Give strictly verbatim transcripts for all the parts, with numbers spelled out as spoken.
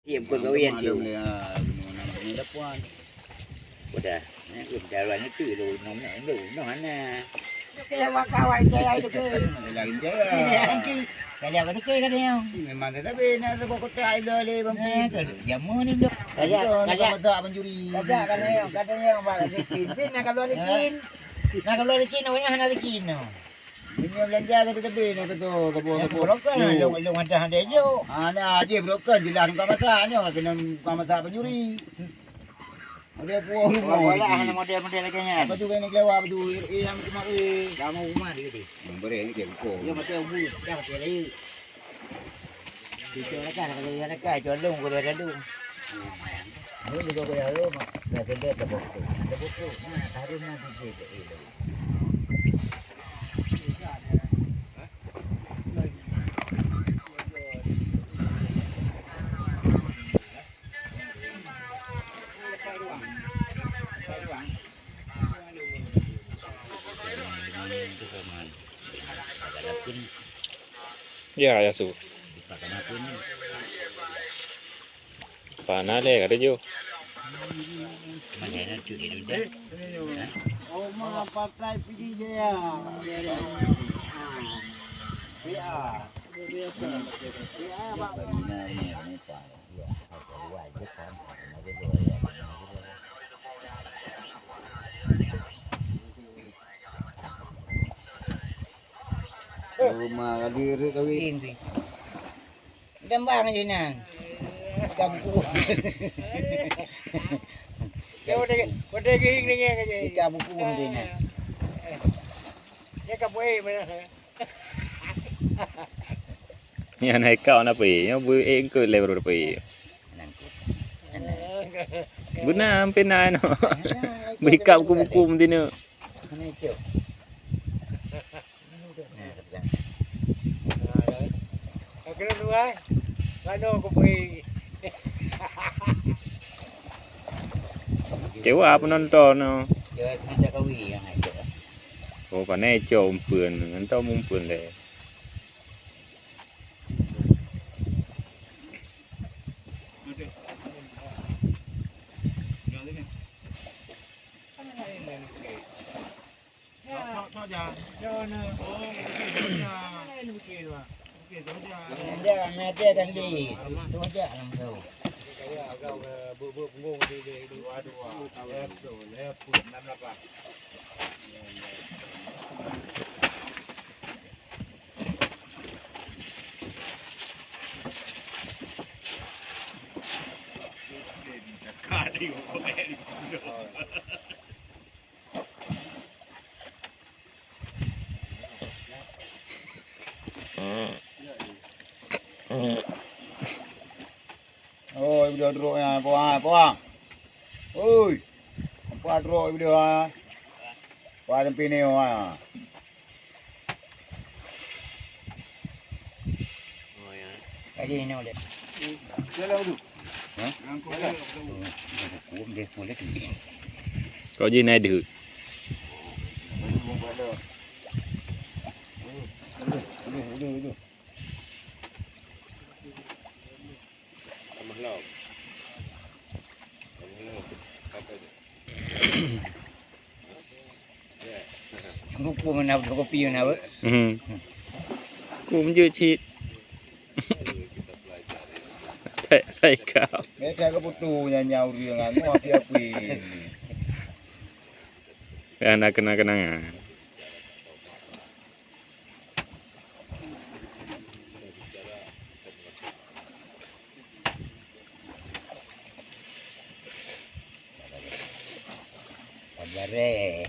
Iya, bukan gawean tu. Udah, eh, udah lawan itu, lu, nom, nom, nom, hana. Oke, wak kawai saya itu ke. Lain jalan. Iya, anjing. Kajak ke duke, kata yang. Memang tetapi nak sebab kota ada le, bang. Jamu ni, bro. Kajak, kajak. Kata abang juri. Kajak, kata yang, kata yang, bang. Pin, pin, nak kalau bikin. Nak kalau bikin, awaknya hana bikin, no. Dunia belanja tapi-tapi nak kata, kata, kata. Broker lah, long, long ada, ada je. Ah, nah, aje broker jelas bukan masak, nyo kena bukan masak pencuri. Ada puang rumah. Wala, hana model-model lagi nya. Apa tu kena keluar apa tu? Eh, yang cuma, eh. Kamu rumah dia tu. Yang beri ni dia buku. Dia macam bu, dah macam lain. Cucu nak kan, kalau dia nak kan, colong, kalau ada dong. Ini juga kau ya, lo, mak. Dah sedar, dah buku. Dah buku. Nah, taruh nanti dia, eh, Ya, ya su. Pana le kata ju. Oma Partai P D Jaya. Ya. Ya. Rumah kali rek kawin. Dan bang je nan. Kampung. Dia udah, udah gering dengan aja. Kita buku dia nan. Dia kapoe mana? Nyan hai kau na pui, nyoe beu ék engkeut lé baru pui. Beuna ampé na nyoe. Beu ikab buku-buku meutinoe. Keuneuk luwai, mano kupui. Cewa penonton nyoe. Cewa penonton kawi yang ada. Oh, pane cok umpeun, ngon tom umpeun lé. Oi, beudoh trok nyan, puang, puang. Oi. Apa trok beudoh, ha? Apa sampai ni, ha? Lagi ni boleh. Jalan tu. Ha? Jalan. Hukum dia boleh tu. Kau je naik deh. Aduh, aduh, aduh. Buku mana, fotokopi mana, apa? Hmm. Kum je cit. Tai, tai kau. Biasa ke foto nyanyi urang anu api-api. Ya, nak kenang-kenangan. Sabar, eh.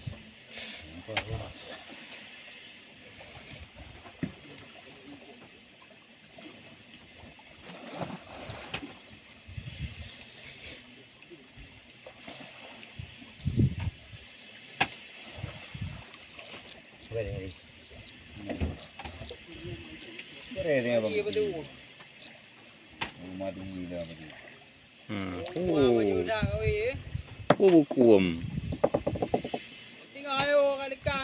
Rumah dulu dah. Hmm. Oh. Oh, bukum.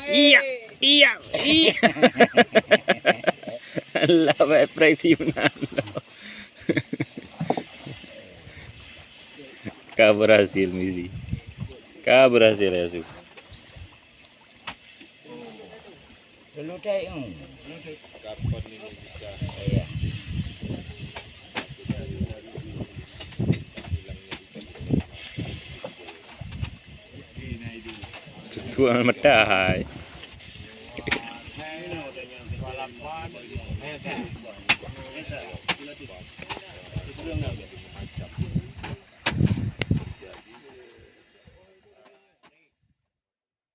Iya, iya, iya. Lah, baik ekspresi meunan. Ka berhasil misi. Ka berhasil ya su. Tutuan mata hai.